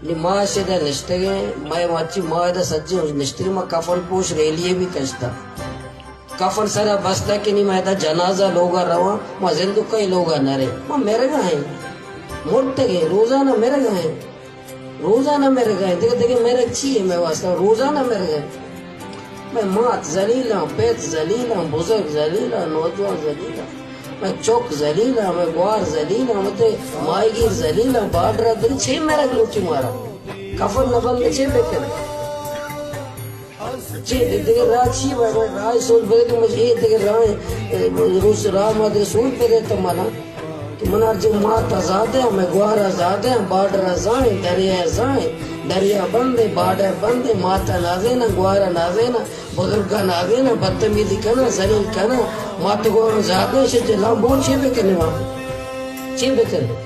نی ما شدہ نشتگیں، مئے مرچی ما ادا سجیں نشتگیں، ما کفن پوش ریلی بھی کشتا۔ کفن سرا بستا کہ نی ما ادا جنازہ لوگا رواں، ما زندکئی لوگا نہ رے، ما مرگا ہیں، مرتگیں، روزانہ مرگا ہیں، روزانہ مرگا ہیں، دگہ دگہ مرگ چی ہے مئے واسطہ؟ روزانہ مرگا ہیں۔ مئے مات ذلیلاں، پت ذلیلاں، بزرگ ذلیلاں، نوجوان ذلیلاں، مئے چک ذلیلاں، مئے گوار ذلیلاں، مئے ماہیگیر ذلیلاں، بارڈر ءَ دل چے مرگ لوٹی مارا؟ کفن نہ بند چے بکن؟ چے دگہ راہ چی بھائی؟ بھائی راہ سوچ بگے تو مجھے اے دگہ راہ، اے، روز راہ ما دگہ سوچ بگے تو منا۔ کہ من ہر جگہ مات ءَ زادہ، مئے گوار ءَ زادہ، بارڈر ءَ زاہیں، دریا ءَ زاہیں، دریا بند ایں، بارڈر بند ایں، مات ءَ نازیناں، گوار ءَ نازیناں، بزرگ ءَ نازیناں، بدتمیزی کناں، ذلیل کناں، مات گوار زادہ شت لام بون چے بکنے ما؟ چے بکن؟